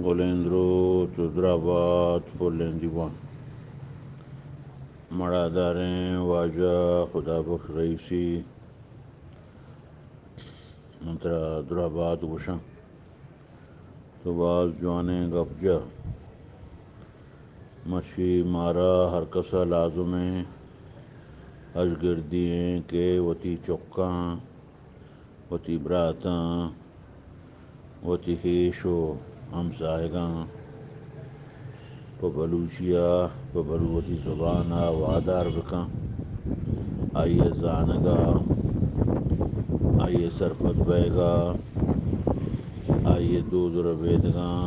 گلیں دروت ءُ دراہ بات پلیں دیوان۔ مڑاداریں واجہ خدا بخش رئیسی، من ترا دراہ بات گوشاں۔ تو باز جوانیں گپ جا۔ مرچی مارا ہر کس ءَ لازم ایں، ہژگردی ایں کہ وتی چکاں، وتی براتاں، وتی ہیش ءُ ہمساہگاں پہ بلوچی ءَ، پہ بلو-، وتی زبان ءَ وادار بکن۔ آئی ءِ زانگ ءَ، آئی ءِ سرپد بئیگ ءَ، آئی ءِ دود ءُ ربیدگاں،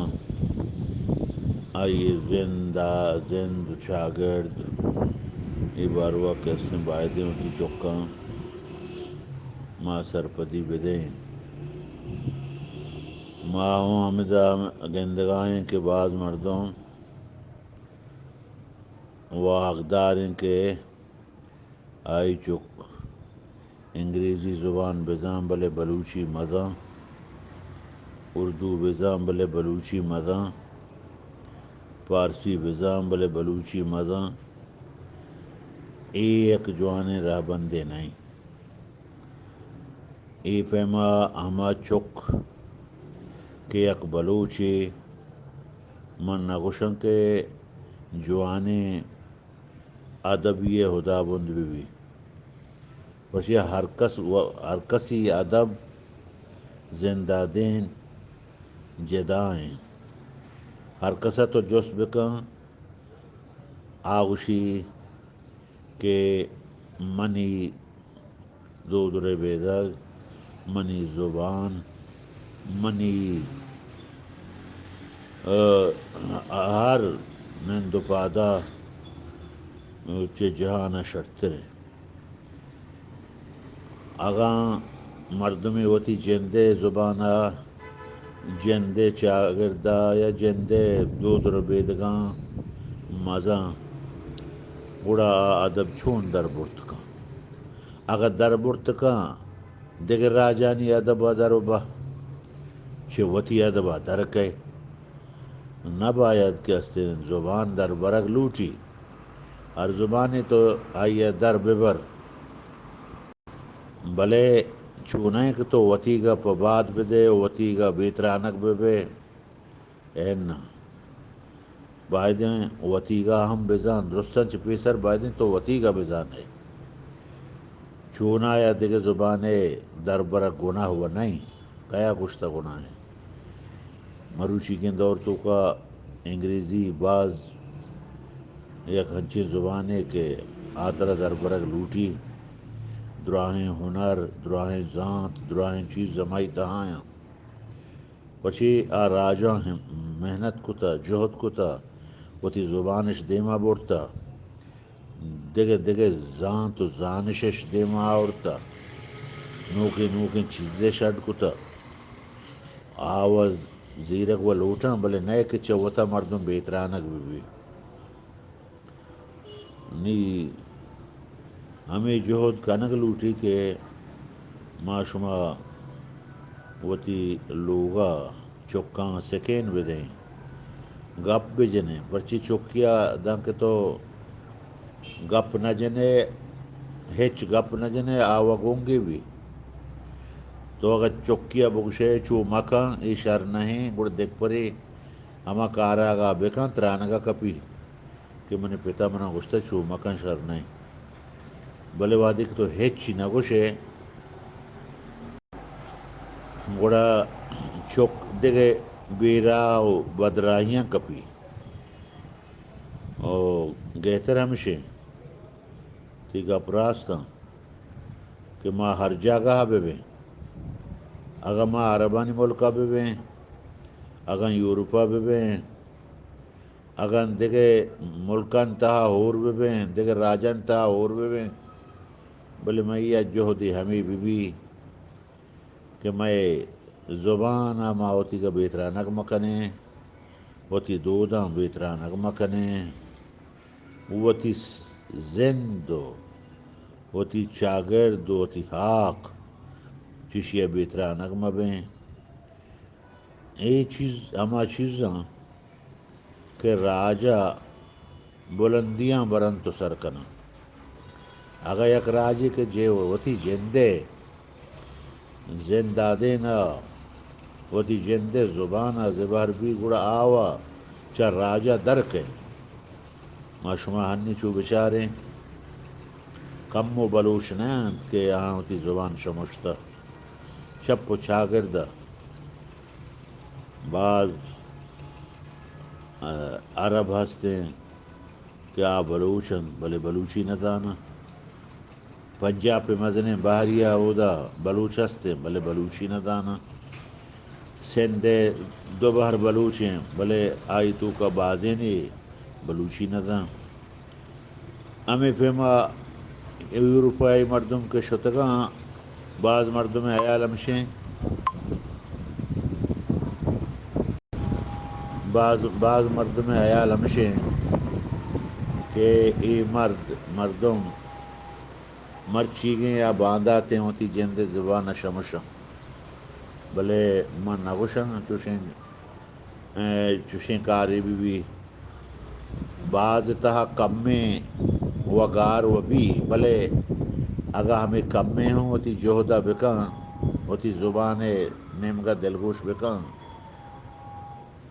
آئی ءِ زند ءَ، زند ءُ چاگرد، اے باروا کہ استیں بایدیں وتی چکاں ما سرپدی بدئیں۔ ما اوں ہمدا گندگا ایں کہ باز مردم واہگدار ایں کہ آئی چک انگریزی زبان بزان بلے بلوچی مزان، اردو بزان بلے بلوچی مزان، پارسی بزان بلے بلوچی مزان۔ اے یک جوانیں رہبندے نہ ایں۔ اے پیما ہما چک کہ یک بلوچے، من نہ گوشاں کہ جوانیں ادبی ءِ ہدابند بہ بی، پرچیا ہر کس و-، ہر کسی ادب زندہ دین جدا ایں۔ ہر کس ءَ تو جست بکن، آ گوشی کہ منی دود ءُ ربیدگ، منی زبان، منی، ءَ، ہر نند ءُ پادا چہ جہان ءَ شرتر ایں۔ اگاں مردمے وتی جند ءِ زبان ءَ، جند ءِ چاگرد ءَ یا جند ءِ دود ءُ ربیدگاں مزاں، گڑا آ ادب چون در برت کن؟ اگاں در برت کن، دگہ راجانی ادب ءَ در بہ، چہ وتی ادب ءَ در کئے۔ نہ باید کہ استیں زبان در برگ لوٹی۔ ہر زبانے تو آئی ءَ در ببر، بلے چونیں کہ تو وتیگ ءَ پہ باد بدئے ءُ وتیگ ءَ بے ترانگ ببئے۔ اناں، بایدیں وتیگ ءَ ہم بزان، درستاں چہ پیسر بایدیں تو وتیگ ءَ بزان ئے۔ چونایا دگہ زبان ءِ دربرگ گناہ وَ نہ اِنت، کیا گوشتہ گناہ اِنت؟ مروچیگیں دور توکا انگریزی باز یک ہنچیں زبانے کہ آ ترا دربرگ لوٹی، دراہیں ہنر، دراہیں زانت، دراہیں چیز ہمائی تہا اَنت۔ پرچے آ راجاں ہم-، محنت کتہ، جہد کتہ، وتی زبانش دیما برتہ، دگہ دگہ زانت ءُ زانشش دیما آورتہ، نوکیں نوکیں چیزش اڈ کتہ۔ آ وَ زیرگ وَ لوٹاں، بلے نئے کہ چہ وتا مردم بے ترانگ بہ بی۔ نی ہمے جہد کنگ لوٹی کہ ما شما وتی لوگا چکاں سکین بدئیں، گپ بجنیں، پرچی چکیا دانکہ تو گپ نہ جنئے، ہچ گپ نہ جنئے، آ وَ گنگے بی۔ تو اگہ چکیا بگشئے چو مکن، اے شر نہ ایں، گڑا دگپرے ہما کاراگا بکن، ترانگا کپی۔ کہ منی پتا منا گوشتہ چو مکن، شر نہ ایں۔ بلے وہدے کہ تو ہچی نہ گوشئے، گڑا چک دگہ بیراہ ءُ بدراہیاں کپی۔ او گہتر ہمش ایں، تئی گپ راست اَنت کہ ما ہر جاگہ ءَ بہ بیں، اگاں ما عربانی ملک ءَ بہ بیں، اگاں یورپ ءَ بہ بیں، اگاں دگہ ملکانی تہا ہور بہ بیں، دگہ راجانی تہا ہور بہ بیں، بلے مئے یک جہدے ہمے بہ بی کہ مئے زبان ءَ ما وتیگ ءَ بے ترانگ مکنیں، وتی دوداں بے ترانگ مکنیں، وتی س-، زند ءُ وتی چاگرد ءُ وتی ہاک، چشی ءَ بے ترانگ مبیں۔ اے چیز ہما چیزاں کہ راج ءَ بلندیاں برنت ءُ سر کناں۔ اگاں یک راجے کہ جے وتی جند ءِ زندادین ءَ وتی جند ءِ زبان ءَ زبہر بی، گڑا آ وَ چہ راج ءَ در کئیت۔ ما شما ہنی چو بچاریں، کمو بلوچ نہ انت کہ آہاں وتی زبان شمشتہ۔ چپ ءُ چاگرد ءَ باز، ءَ، عرب ہستیں کہ آ بلوچ انت، بلے بلوچی نہ زاناں۔ پنجاپ ءِ مزنیں بہرے ءَ اودا بلوچ ہستیں، بلے بلوچی نہ زاناں۔ سندھ ءِ دو بہر بلوچ ایں، بلے آئی توکا بازینے بلوچی نہ زاناں۔ ہمے پیما ایوروپائی مردم کہ شتگاں، باز مردم ءِ ہیال ہمشیں، باز، باز مردم ءِ ہیال ہمشیں کہ اے مرد، مردم مرچیگیں یا بانداتیں وتی جند ءِ زبان ءَ شمشاں۔ بلے من نہ گوشاں چوشیں، اے، چوشیں کارے بہ بی۔ باز تہا کمیں و گار و بی، بلے اگاں ہمے کمیں ہوں وتی جہد ءَ بکن، وتی زبان ءِ نیمگ ءَ دلگوش بکن،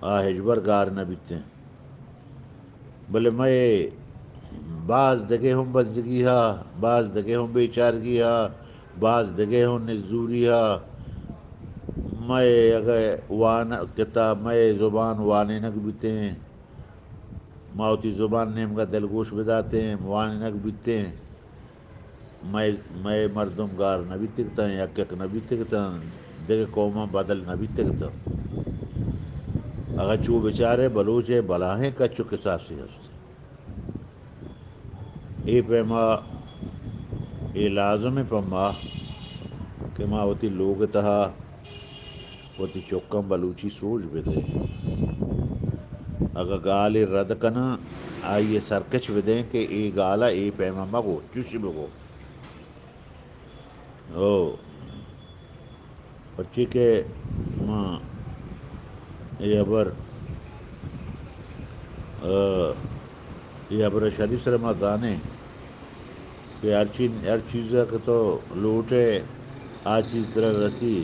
آ ہچبر گار نہ بیتیں۔ بلے مئے باز دگہ ہم بزگی ہا، باز دگہ ہم بیچارگی ہا، باز دگہ ہم نزوری ہا۔ مئے اگہ وان کتا، مئے زبان وانینگ بیتیں، ما وتی زبان نیمگا دلگوش بداتیں، وانینگ بیتیں۔ مئے، مئے مردم گار نہ بیتگ تاں، یک یک نہ بیتگ تاں، دگہ قوماں بدل نہ بیتگ تاں۔ اگاں چو بچارے، بلوچ ءِ بلاہیں کچ و کساسے ہست۔ اے پیما اے لازم ءِ پہ ما کہ ما وتی لوگ ءِ تہا وتی چکاں بلوچی سوج بدئیں۔ اگاں گالے رد کناں، آئی ءَ سرکچ بدئیں کہ اے گال ءَ اے پیم ءَ مگو، چوشی بگو۔ او، پرچی کہ ما اے ہبر، آ، اے ہبر ءَ شری سر ما زانیں کہ ہر چی، ہر چیز ءَ کہ تو لوٹ ئے، آ چیز ترا رسی،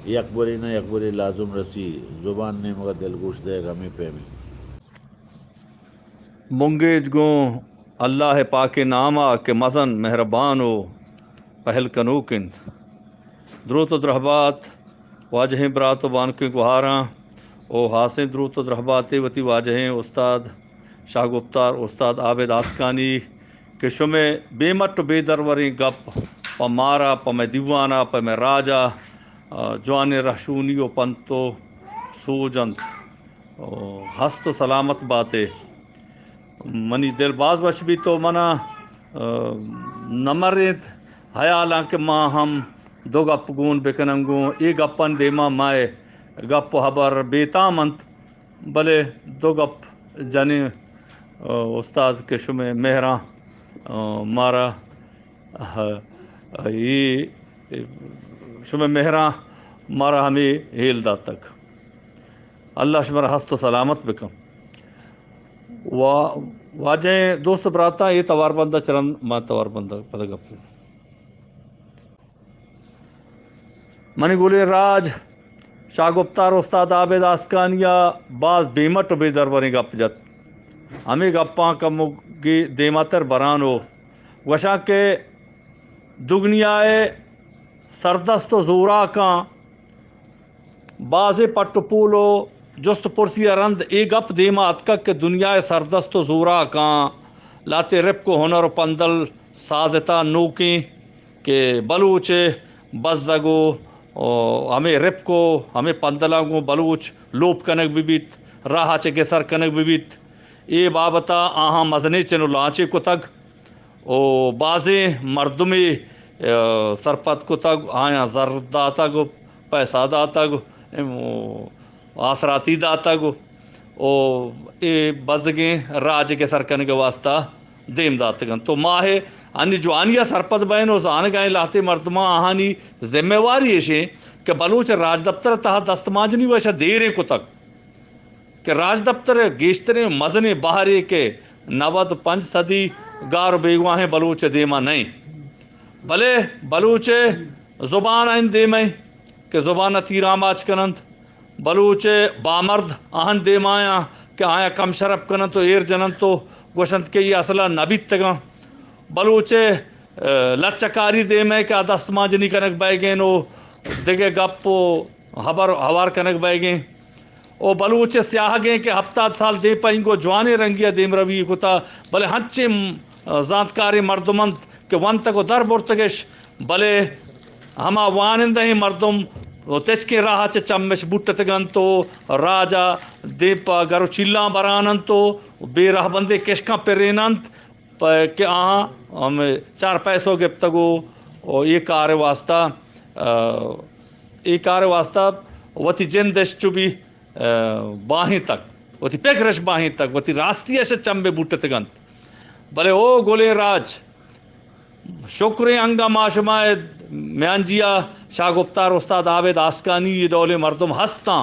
یک برے نہ یک برے لازم رسی۔ زبان نیمگ ءَ دلگوش دئیگ ہمے پیمیں۔ بنگیج گوں اللہ ءِ پاکیں نام ءَ کہ مزن، مہربان و پہل کنوک انت۔ دروت و درہبات واجہیں برات و بانکیں گوہاراں، او ہاسیں دروت و درہباتے وتی واجہیں استاد شاہ گپتار، استاد عابد آسکانی کہ شمئے بے مٹ و بے دروریں گپ پہ مارا، پہ مئے دیوانا، پہ مئے راجا، آ، جوانیں رہشونی و پنت و سوج انت۔ او ہست و سلامت باتے۔ منی دل باز وش بیت و منا، آ، نہ مرینت ہیالاں کہ ما ہم دو گپ گون بکنن گوں۔ اے گپانی دیما مئے گپ و ہبر بے تام انت، بلے دو گپ جنیں، آ، استاد کہ شمئے مہراں، آ، مارا، آ، اے شمئے مہراں مارا ہمے ہیل داتگ۔ اللہ شمارا ہست و سلامت بکن۔ وا-، واجہیں دوست براتاں، اے توار بندہ چرند ما توار بندہ پدا گپ۔ منی گلیں راج شاہ گپتار استاد عابد آسکانی ءَ باز بے مٹ و بے دروریں گپ جت۔ ہمے گپاں کموگے دیماتر بران و گوشاں کہ دگنیا ءِ سردست و زوراکاں بازیں پٹ و پول و جست و پرسی ءَ رند اے گپ دیما اتکگ کہ دنیا ءِ سردست و زوراکاں لہتے رپک و ہنر و پندل سازتا نوکیں کہ بلوچ ءِ بزگ و، و ہمے رپک و ہمے پندلاں گوں بلوچ لوپ کنگ بہ بیت، راہ ءَ چہ گسر کنگ بہ بیت۔ اے بابت ءَ آہاں مزنیں چن و لانچے کتگ۔ و بازیں مردمے، آ، سرپد کتگ، آیاں زر داتگ و پیسہ داتگ، ام، آسراتی داتگ و اے بزگیں راج ءِ گسر کنگ ءِ واستہ دیم داتگ انت۔ تو ما اے انی جوانی ءَ سرپد بئین و زانگ ءَ ایں لہتے مردماں آہانی ذمہ واری ایش انت کہ بلوچ راجدپتر ءِ تہا دستمانجنی وش ءَ دیریں کتگ کہ راجدپتر ءِ گیشتریں مزنیں بہرے کہ نود پنچ صدی گار و بیگواہیں بلوچ ءِ دیما نہ انت، بلے بلوچ ءِ زبان ءَ انت دیما کہ زبان ءَ تیر آماچ کن انت۔ بلوچ ءِ بامرد آہن دیما آیاں کہ آیاں کم شرپ کن انت و ایر جن انت و گوش انت کہ اے اصل ءَ نہ بیتگاں۔ بلوچ ءِ، ءَ، لچہ کاری دیما کہ آ دستمانجنی کنگ بئیگین و دگہ گپ و ہبر ہوار کنگ بئیگین۔ او بلوچ ءِ سیاہگیں کہ ہپتاد سال دیم پہ اینگو جوانیں رنگی ءَ دیمروی کتا، بلے ہنچیں، م-، زانتکاریں مردم انت کہ ونتگ و در برتگش، بلے ہما وانندہیں مردم و تچکیں راہ ءَ چہ چمش بوٹتگ انت و راج ءَ دیم پہ گر و چیلاں بران انت و بے رہبندیں کشکاں پرین انت۔ پہ کہ آہاں ہمے چار پیسو گپتگ و، و اے کار ءِ واسطہ، ءَ، اے کار ءِ واسطہ وتی جند اش چو بی، ءَ، باہینتگ، وتی پکر اش باہینتگ، وتی راستی اش چمبے بوٹتگ انت۔ بلے او گلیں راج، شکریں انگا ما شما میانجیا شاہ گپتار، استاد عابد آسکانی، اے ڈولیں مردم ہستاں۔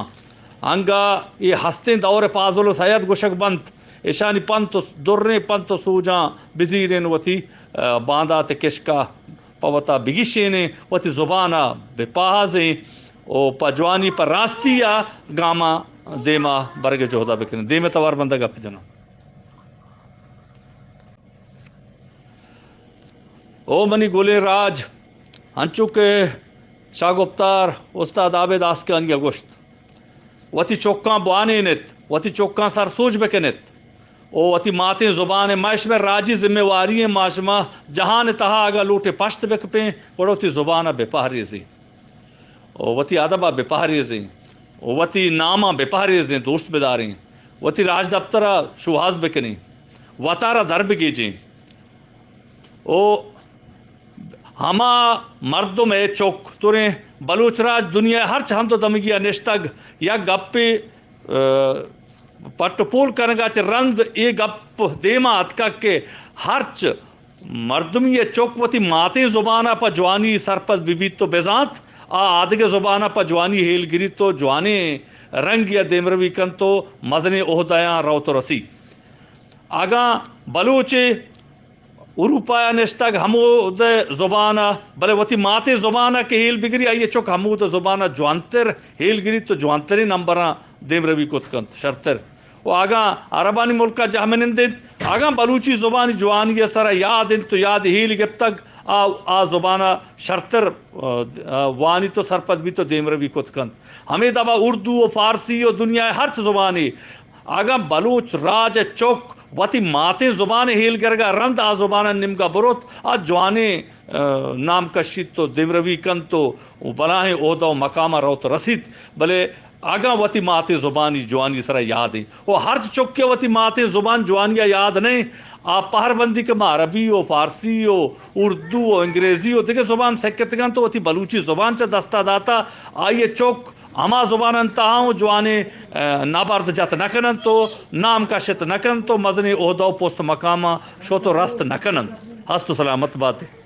انگا اے ہستیں دور پازل و سید گوشگ بنت، اشانی پنت و دریں پنت و سوجاں بزیرین، وتی، ءَ، باندات کشکا پہ وتا بگیشینیں، وتی زبان ءَ بپاہازیں و پہ جوانی پہ راستی ءَ گاماں دیما برگ ءِ جہد ءَ بکنیں۔ دیم ءِ توار بندہ گپ جناں۔ او منی گلیں راج، انچو کہ شاہ گپتار استاد عابد آسکانی ءَ گوشت، وتی چکاں بوانین ات، وتی چکاں سرسوج بکن ات، او وتی ماتیں زبان ءَ، ما شمئے راجی ذمہ واری ایں، ما شما جہان ءِ تہا اگاں لوٹیں پشت بکپیں، گڑا وتی زبان ءَ بپہریزیں۔ و وتی ادب ءَ بپہریزیں، و وتی نام ءَ بپہریزیں، دوست بداریں، وتی راجدپتر ءَ شوہاز بکنیں، وتارا در بگیجیں۔ و ہما مردم ءِ چک تریں بلوچ راج دنیا ءِ ہرچ ہند و دمگی ءَ نشتگ، یک گپے، ءَ، پٹ و پول کنگ ءَ چہ رند اے گپ دیما اتکگ کہ ہرچ مردمی ءِ چک وتی ماتیں زبان ءَ پہ جوانی سرپد بہ بیت و بزانت، آ آدگہ زبان ءَ پہ جوانی ہیل گریت و جوانیں رنگے ءَ دیمروی کنت و مزنیں عہدہاں روت و رسی۔ اگاں بلوچے اروپا ءَ نشتگ ہمود ءِ زبان ءَ، بلے وتی ماتیں زبان ءَ کہ ہیل بگری، آئی ءِ چک ہمود ءِ زبان ءَ جوانتر ہیل گریت و جوانتریں نمبراں دیمروی کت کنت، شرتر۔ و اگاں عربانی ملک ءَ جہمنند انت، اگاں بلوچی زبانی جوانی ءِ سرا یاد انت و یاد ہیل گپتگ، آ، آ زبان ءَ شرتر، آ، آ، وانیت و سرپد بیت و دیمروی کت کنت۔ ہمے دابا اردو و فارسی و دنیا ءِ ہرچ زبانے، اگاں بلوچ راج ءِ چک وتی ماتیں زبان ءِ ہیل گرگ ءَ رند آ زبان ءِ نیمگ ءَ بروت، آ جوانیں، آ، نام کشیت و دیمروی کنت و، و بلاہیں عہدہ و مقام ءَ روت و رسیت، بلے اگاں وتی ماتیں زبانی جوانی سرا یاد انت و ہرچ چکے وتی ماتیں زبان جوانی ءَ یاد نہ انت، آ پہربندی کہ ما عربی و فارسی و اردو و انگریزی و دگہ زبان سکتگ انت و وتی بلوچی زبان چہ دست ءَ داتہ، آئی ءِ چک ہما زبانانی تہا اوں جوانیں، آ، نبرد جت نہ کن انت و نام کشت نہ کن انت و مزنیں عہدہ و پست مقاماں شت و رست نہ کن انت۔ ہست و سلامت بات ئے۔